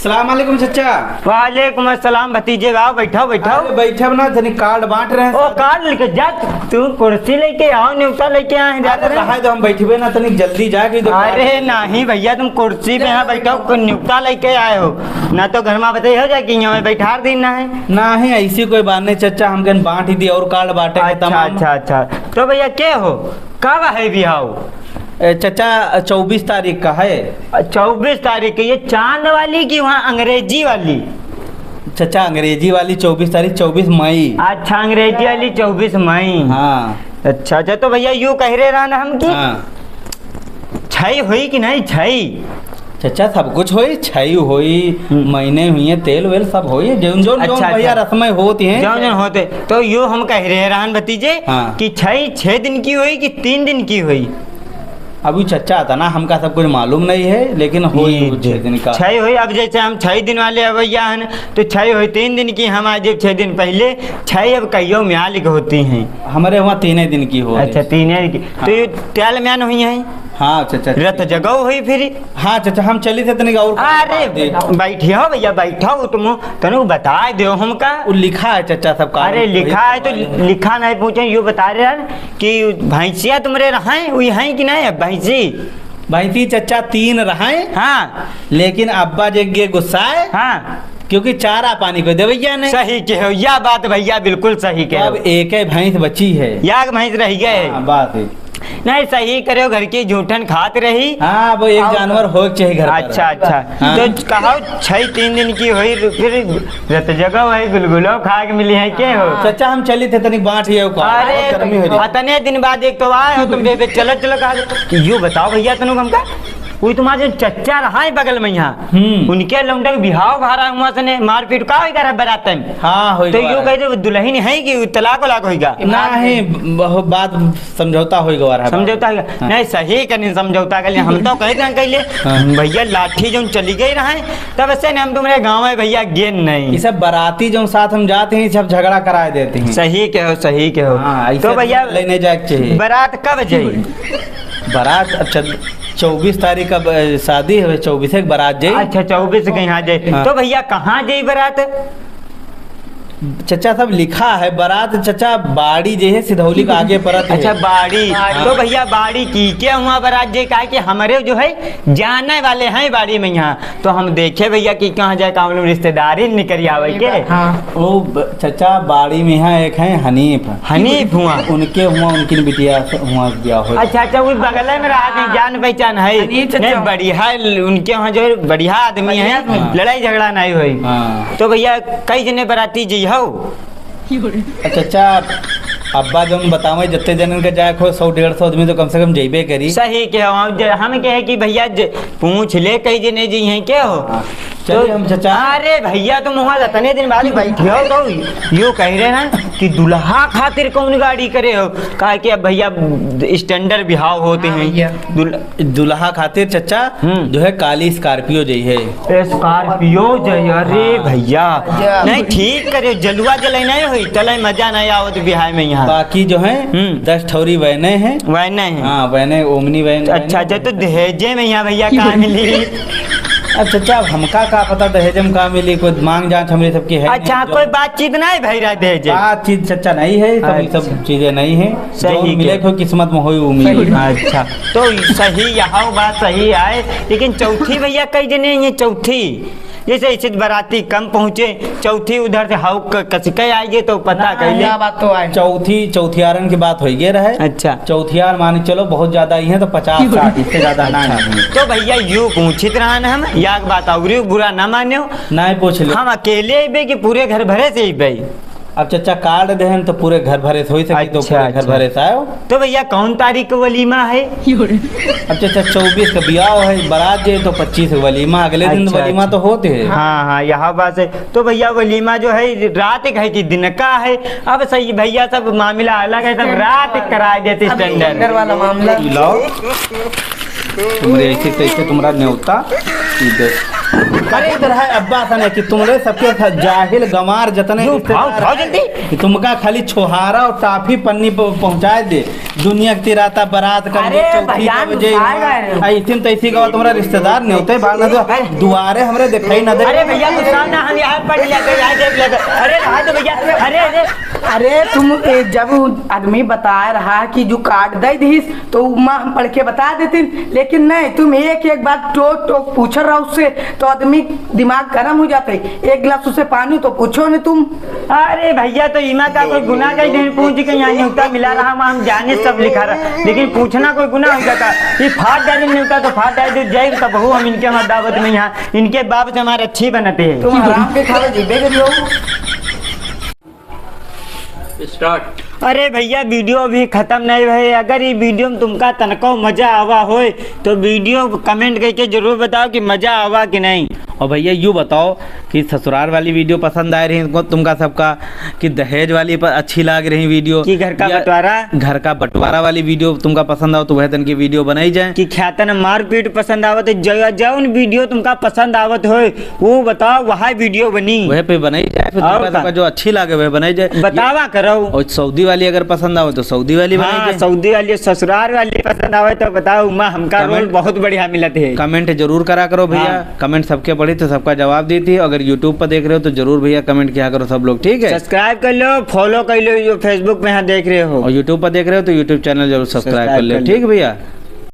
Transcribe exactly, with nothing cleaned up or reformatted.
सलाम अलैकुम चचा। वालेकुम अस्सलाम भतीजे, आओ बैठो, बैठो। अरे बैठब ना, तनी कार्ड बांट रहे हैं ओ, सब। कार्ड लेके जा, तू कुर्सी लेके आओ, न्योता लेके आए हैं, जाते अरे रहे। रहे दो, हम बैठबे ना, तनी जल्दी जाके तो कार्ड अरे नहीं भैया, तुम कुर्सी पे यहाँ बैठो, कोई न्योता लेके आए हो, ना तो घर में बताइए हो जाए कि यहाँ बैठा देना है। नहीं, ऐसी कोई बात नहीं चचा, हम कहीं बांट ही दिए और कार्ड बांटे हैं अच्छा, तमाम। अच्छा, अच्छा। तो भैया के हो, कब है बिहाव? ए, चचा, चउबीस तारीख का है। चउबीस तारीख के, ये चांद वाली कि वहाँ अंग्रेजी वाली? चचा, अंग्रेजी वाली चउबीस तारीख, चउबीस मई। अच्छा, अंग्रेजी वाली चउबीस मई। हाँ। अच्छा, अच्छा, तो भैया यूँ कह रहे रहा ना हम कि हाँ। छई होई कि नहीं छई? चचा, सब कुछ होई, छई होई, हम्म। महीने हुई है, तेल वेल सब होई, जौन जौन अच्छा, जौन भैया अच्छा। रस्में होती हैं। जौन जौन होते, तो यो हम कह रहे रहन भतीजे हाँ। कि छई छह दिन की होई कि तीन दिन की होई? अभी चचा, इतना हमका सब कुछ मालूम नहीं है, लेकिन होई ये वो छह दिन का। छई होई, अब जैसे हम छई दिन वाले अवैया हैं, तो छई होई तीन दिन की, हम आज छह दिन पहले, छई अब कईयो म्याल के होती हैं। हमारे वहाँ तीने दिन की हो अच्छा, रही। तीने दिन की। हाँ। तो ये त्याल म्यान हुई है? हाँ, चचा। रत जगह हुई फिर? हाँ, चचा, हम चली थे तनिक और अरे, बात है। बैठियो भैया, बैठो, तुम तनु बताए दो हमका। वो लिखा है, चचा, सब कागज अरे, पे। लिखा है तो लिखा नहीं पूछे, यो बता रहे हैं कि भैंसिया तुमरे रहे, हुई हैं कि नहीं अब भैंसी? भैंसी, चचा, तीन रहे। हाँ। लेकिन अब्बा जे गे गुस्सा है। हाँ। क्योंकि चारा पानी को देवैया नहीं। सही कहो, या बात भैया बिल्कुल सही कहो। अब एक ही भैंस बची है। या भैंस रह गए। हाँ, बात है। नहीं, सही करे हो, घर की झूठन खात रही। हाँ, वो एक जानवर हो चाहिए घर पर। अच्छा, अच्छा। हाँ। तो कहो, छई तीन दिन की होई, फिर रत जगह वही गुलगुलो खा के मिली है के हो? चचा, हम चली थे, तनिक बांट ये को। अरे, बहुत गर्मी हो रही। इतने दिन बाद एक तो आए हो तुम, बे, बे, चलो, चलो, कहा। यो बताओ भैया, तनु हमका, वो तुम्हारे जो चच्चा रहा है बगल में यहाँ, हम्म। उनके लौंडा के बिहाव भा रहा हुआ सने, मारपीट का होई करा बरात में? हाँ, होई तो करा। यो कह दे, दुल्हन है कि तलाक वलाक होई गा? ना है, ब-, ब-, बात समझौता होई गवा रहा। समझौता होई गवा। हाँ। नहीं, सही कनी समझौता कर ले। हम तो कहे थे, कह ले, हाँ। भैया लाठी जो चली गई रहे, तब से ने हम तुम्हारे गाँव में भैया गेन नहीं। ये सब बराती जो साथ हम जाते हैं, सब झगड़ा कराए देते हैं। सही कहो, सही कहो। हाँ, ऐसे तो भैया लेने जाए के चाहिए। बरात कब जाई? बरात, अच्छा, चउबीस तारीख का ब-, शादी है, चउबीस के बरात जाई। अच्छा, चउबीस के यहाँ जाई। हाँ। तो भैया, कहाँ जाई बरात? चचा, सब लिखा है, बरात, चचा, बाड़ी जे है, सिधौली का आगे परत है। अच्छा, बाड़ी। हाँ। तो भैया, बाड़ी की क्या हुआ बरात जे? काहे कि हमरे जो है, जाने वाले हैं बाड़ी में यहाँ। तो हम देखे भैया कि कहाँ जाए, का मालूम रिश्तेदारी निकरी आवे के। हाँ। ओ ब-, चचा, बाड़ी में यहाँ एक हैं हनीफ। हनीफ हुआ? उनके हुआ, उनकी बिटिया से हुआ ब्याह हो। अच्छा, अच्छा, वो बगले में रहा, हाँ। जान पहचान है। हनीफ चचा। नहीं, बढ़िया है, उनके वहाँ जो है, बढ़िया आदमी बढ़िया है, आदमी। लड़ाई झगड़ा नहीं होई। हाँ। तो भैया, कई जने बराती जी हो? अच्छा, अच्छा, अब्बा जौन बतावे, जितने जनन के जाए को, सौ डेढ़ सौ आदमी तो कम से कम जइबे करी। सही के हो, हम ज-, हम कहे कि भैया ज-, पूछ ले, कई जने जी हैं के हो? हाँ, चलिए तो हम चचा। अरे भैया, तुम वहाँ इतने दिन बाद बैठे हो, तो यो कह रहे ना कि दुल्हा खातिर कौन गाड़ी करे हो? काहे कि अब भैया standard बिहाव होते हाँ हैं। भैया। दुल-, दुल्हा खातिर चचा हम्म। जो है काली Scorpio जई है। Scorpio जई, अरे हाँ। भैया। भैया। नहीं, ठीक करे, जलवा जलाई नहीं होई, तले मजा नहीं आवत बिहाव में यहाँ। बाकी जो है हम्म। दस ठौरी वैने हैं। वैने हैं। हाँ, वैने, Omni वैन, अच्छा, वैने। अच्छा, तो दहेजे में यहाँ भैया का मिली? अच्छा, चचा, अब हमका का पता दहेजे में का मिली, कोई मांग जांच हमरे सबके है अच्छा, नहीं, जो कोई बातचीत नहीं भई रहा दहेजे? बातचीत चचा नहीं है, सब, ये सब अच्छा। चीजें नहीं है। सही जो मिले के। को किस्मत में होई, वो मिली। अच्छा, तो सही, यहाँ बात सही आए, लेकिन चौथी भैया कई जने हैं, ये चौथी, जैसे ऐसे बराती कम पहुँचे, चौथी उधर से हाउ क-, कस के आइए तो पता हाँ, कैले। यह बात तो आए। चौथी, चौथियारन की बात होइगे रहे। अच्छा। चौथियार मान के चलो बहुत ज्यादा ही हैं तो पचास साठ, इससे ज्यादा ना अच्छा। नहीं। तो भैया यूँ पूछित रहन हम, या बात अउरी बुरा ना मान्यो। नहीं पूछ लो। हम अकेले अइबे कि पूरे घर भरे से अइबे? अब चचा कार्ड देहन तो पूरे घर भरे से होई सकी, तो अच्छा, पूरे घर अच्छा। भरे से आयो। तो भैया कौन तारीख को वलीमा है? अब चचा चउबीस का बियाह है, बारात जे तो पच्चीस का वलीमा, अगले दिन अच्छा, वलीमा अच्छा। तो होते हैं। हाँ, हाँ, यह बात है। तो भैया वलीमा जो है रात का है कि दिन का है? अब सही भैया सब मामला अलग है, सब रात करा देते अब standard। Standard वाला मामला। लो, तुमरे ऐसे तैसे तुमरा न्योता, ई दे। अरे इधर है अब्बा सने कि तुमरे सबके साथ जाहिल गंवार जतने जो रिश्तेदार भाव, भाव हैं, जल्दी। कि तुमका खाली छोहारा और टाफी पन्नी प-, पहुंचाए दे। दुनिया के तिराता बारात का अरे चौथी भैया, का बजे गुस्सा हुआ। गए। ऐसी न तैसी का तुम्हारा रिश्तेदार नहीं होते, भाग ना दो। अरे। दुआरे हमरे दिखाई ना दे। अरे भैया, गुस्सा ना, हम यहाँ पढ़ लिया, यहाँ देख लिया। अरे रहा दो भैया, अरे, अरे। अरे तुम, ए, जब उ आदमी बता रहा कि जो कार्ड दे दीस, तो उमा हम पढ़ के बता देती, लेकिन नहीं, तुम एक एक बात टोक टोक पूछ रहा उससे, तो आदमी दिमाग गरम हो जाता है। एक गिलास उससे पानी तो पूछो नहीं तुम। अरे भैया, तो इमा का कोई गुनाह कही देन, पूछ के यहाँ न्योता मिला रहा, हम जाने सब लिखा रहा, लेकिन पूछना कोई गुनाह हो जाता। ये फाट डाली न्योता तो फाट डाल दे, जय तब हो हम इनके हमारे दावत में यहाँ, इनके बाप से हमारे अच्छी बनते हैं। तुम हराम के खावे जीबे करियो। Start। अरे भैया, video अभी खत्म नहीं भए। अगर ये video में तुमका तनको मजा आवा होए, तो video comment करके जरूर बताओ कि मजा आवा कि नहीं। और भैया, यूँ बताओ कि ससुराल वाली video पसंद आए रही तुमको, तुमका सबका, कि दहेज वाली प-, अच्छी लाग रही video, कि घर का या बंटवारा? घर का बंटवारा वाली video तुमका पसंद आओ, तो वह तन की video बनाई जाए। कि ख्यातन मारपीट पसंद आवत है, ज-, जौन video तुमका पसंद आवत होए, वो बताओ, वह video बनी। वह पे बनाई जाए, फिर और तुमका का? सबका जो अच्छी लागे, वह बनाई जाए। बतावा करो। और सऊदी वाली अगर पसंद आवे, तो सऊदी वाली बनाई हाँ, जाए। सऊदी वाली, ससुराल वाली पसंद आवे, तो बताओ, उमा हमका comment, role बहुत बढ़िया मिलत है। Comment जरूर करा करो भैया, हाँ। Comment सबके पढ़ी, तो सबका जवाब देती है। अगर YouTube पर देख रहे हो, तो जरूर भैया comment किया करो सब लोग, ठीक है? Subscribe कर लो, follow कर लो, जो Facebook में यहाँ देख रहे हो। और YouTube पर देख रहे हो, तो YouTube channel जरूर subscribe subscribe कर लो, कर लो। ठीक भैया?